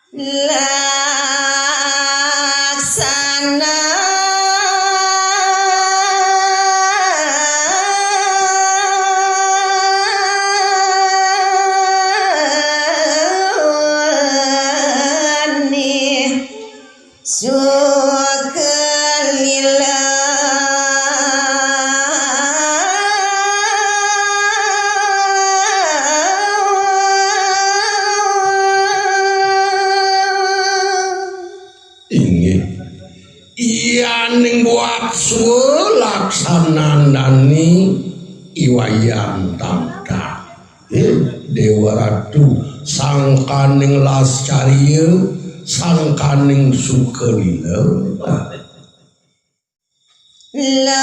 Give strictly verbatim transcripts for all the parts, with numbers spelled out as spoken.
Laksana sukalila. Inggih. Yaning buat suwe laksanandani I Wayan Tamtah. Eh, Dewa Ratu, sangkaning lascarya, sangkaning sukalila. Lagawa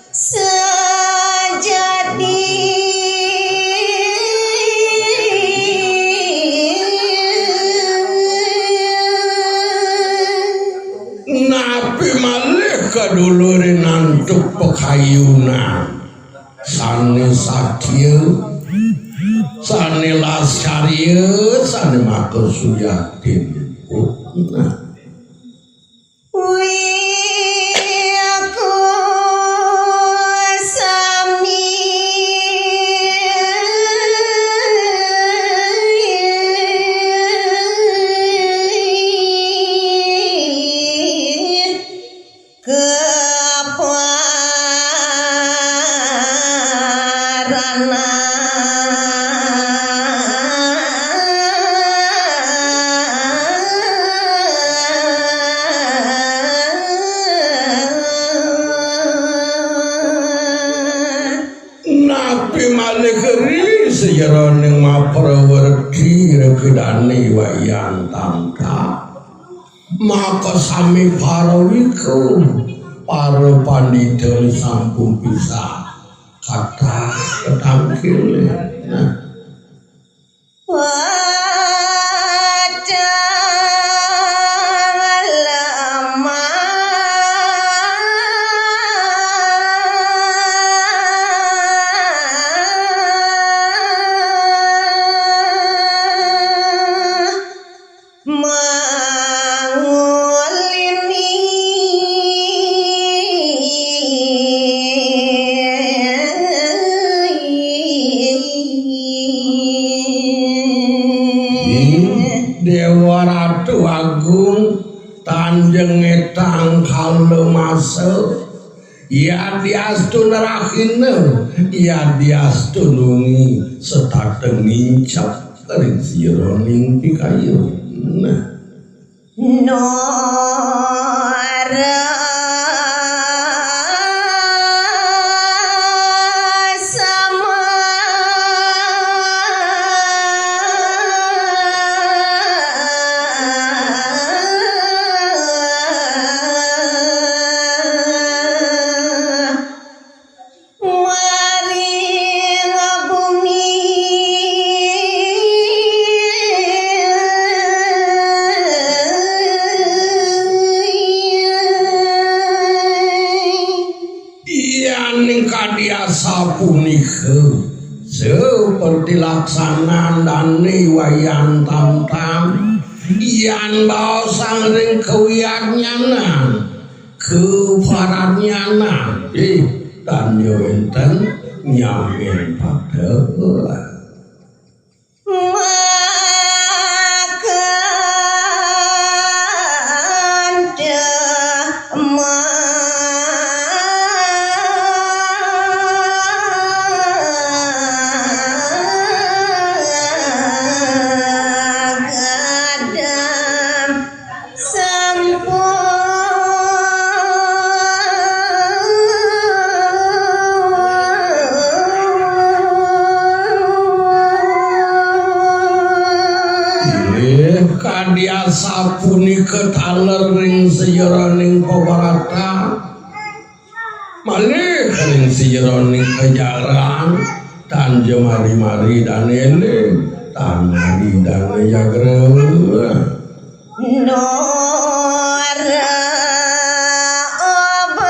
sejati. Napi malih kadulurin antuk pakayunan sane satya, sane lascarya, sane makasuyatin. Nah. Wiku sami keparana. Napi malih ri sajeroning maprawerti rekidane Wayan Tamtah. Maka sami para wiku, para pandita sampun pisah kathah katangkil. Nah. Watang lemah. Mangulini. Dewa Ratu Agung, tanjeng etang kala masa. Yadiastun rahina, yadiastun wengi setata ngincep ring sajeroning pikayun. Nah. Nora sama. Maring bumi. Yaning kadi asapunika, saperti laksanan dane Wayan Tamtah, yan baosang ring kawiadnyanan, kaparadnyanan, eh, tan ya wenten nyamen pada. Sampun. Inggih, kadi asapunika taler ring sajeroning pamaratan. Malih ring sajeroning kajaran, Tan jemari-mari dané éling, tan mari dané jagra. Nora obah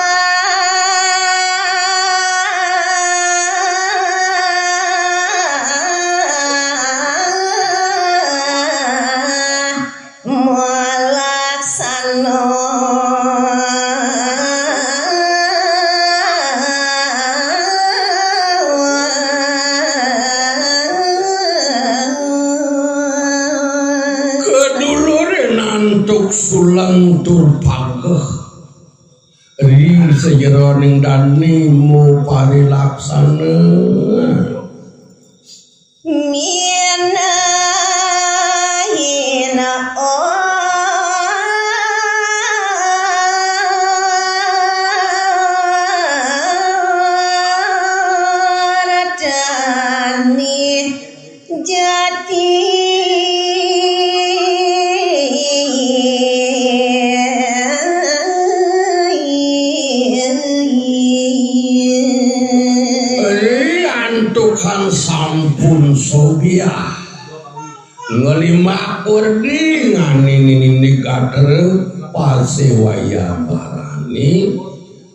malaksana. Keduluré nantuk suleng tur pageh ring sajeroning dané muparilaksana. Minahina ordani jati. Ri antukan sampun sobiah ngelimbak werdi nganini nini gatra paséwayabarané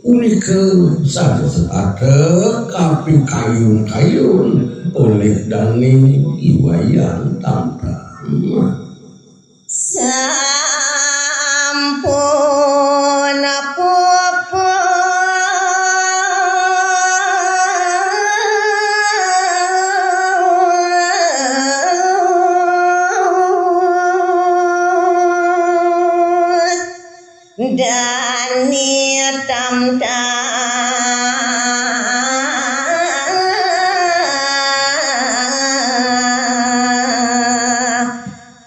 punika sané setata kapikayun-kayun olih dané I Wayan Tamtama. Sampun pupus dané Tamtama.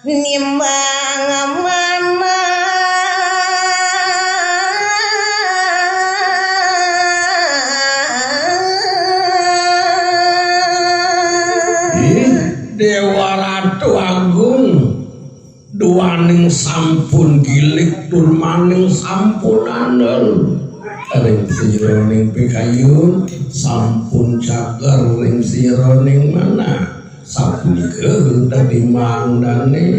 Nimbang manah. Ih, Déwa Ratu Agung, duaning sampun gilig tur maning sampun andel ring sajeroning pikayun, sampun cager ring sajeroning manah. Sapunika dadi mangdané.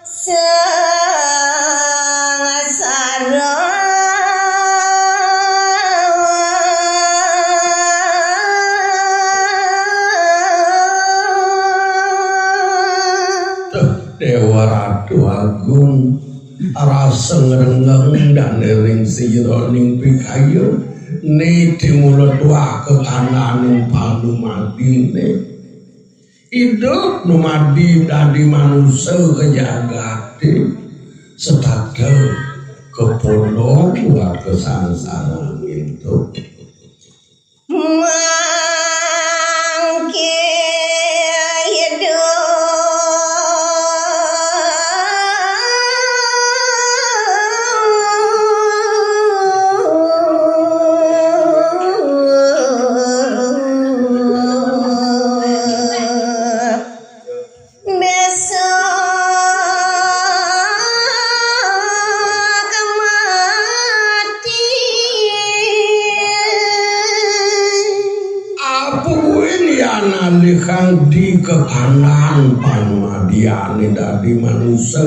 Sangsara. Duh, Déwa Ratu Agung, rasa ngrenggeng dané ring sajeroning pikayun, né timula tuah kakananing panumadiné. Idup numadi dadi manusa ka jagaté, setata kapondok warga sangsara ngintu. Mangké idup. Besok mati. Apa kuwi yan alih kang di kekandang panumadiané dadi manusa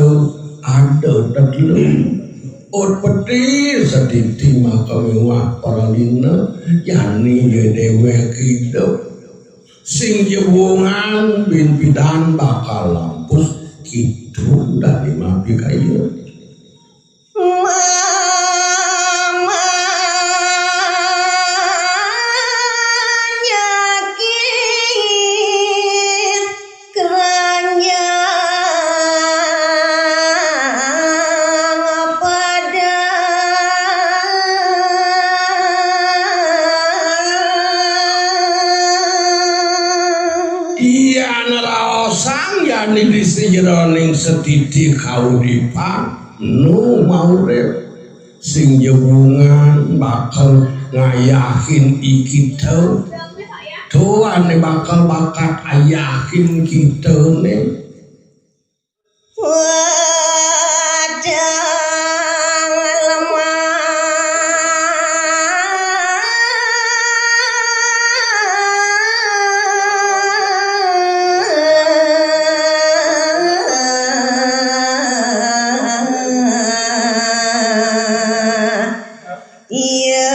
ada tetelu. Utpeti, Setiti, Maka miwah Pralina, yani ya déwék idup. Sing jebungan bin pidan bakal lampus kidung dadi mapikayun. Manyaki kranjang padang. Iya ngraosang yani di sajeroning setiti kauripan nu maurip. Sing jebungan bakal ngayahin ikita. Tuane bakal bakat ayahin kitane. Padang lemah. Iya,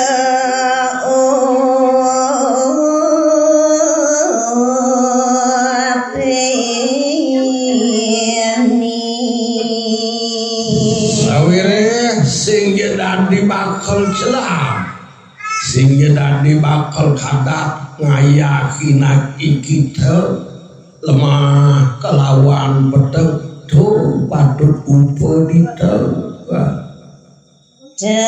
oh, Beni. Sawireh sing ya dadi bakal celah, sing ya dadi bakal kadak ngayahin aki kita lemah kelawan peteng tuh patut upa dita. Danawang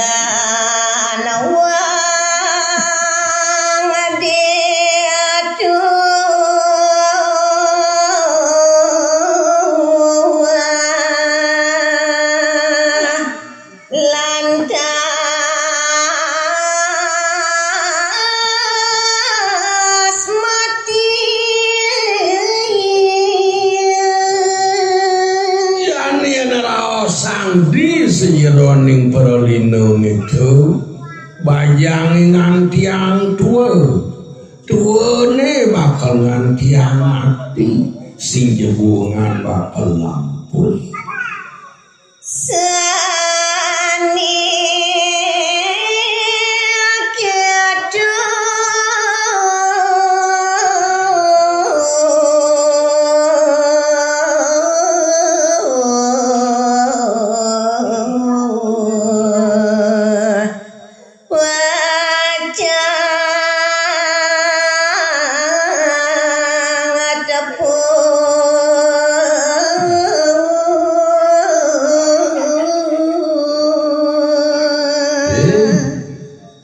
diatu lantas mati. Yan yen raosang di sajeroning pralina niku, bajang ngantiang tua. Tuane bakal ngantiang mati, sing jebungan bakal lampus. Sani ketu. Wajah tepung. Eh,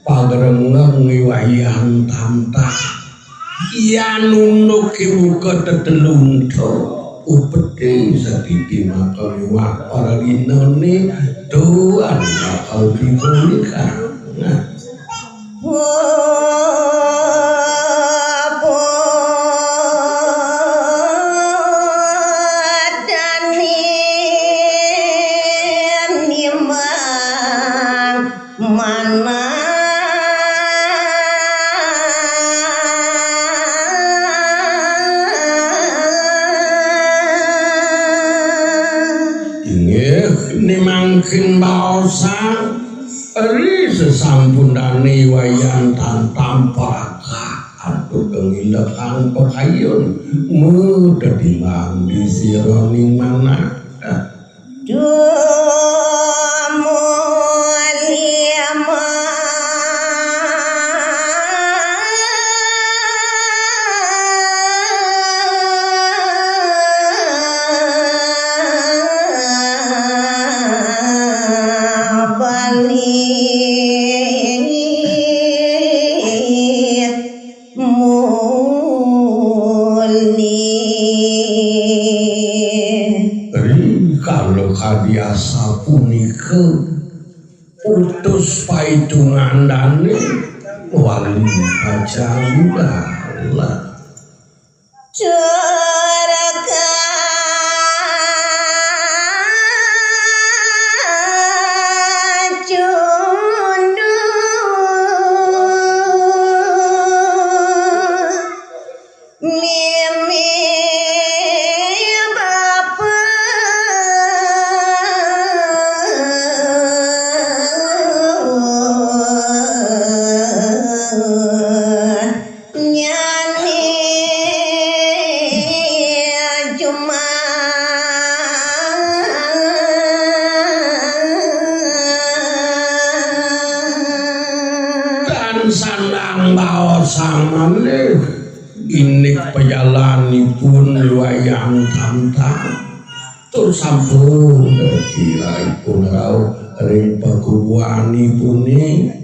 pagrengeng Wayan Tantang. Yan unduk ibu ka tetelunta, upeti satiti maka miwah para dinane tuan bakal dipunika. Nah. Dani nimbang. Mana? Inggih, nimangkin baosan, ri sesampun dane Wayan Tantang parakah antuk kengilekang pakayun, mudadimbang di siraning manah. Dumun lima Bali. Muli. Rikala kadi asapunika, putus paitungan dane wali pacang dalah. Durga Cundu. Mimi bapa nyani cuma tan sandang baosang malih. Indik pajalanipun Wayan Tantang tur sampun kira ipun rauh ring pakubuanipune.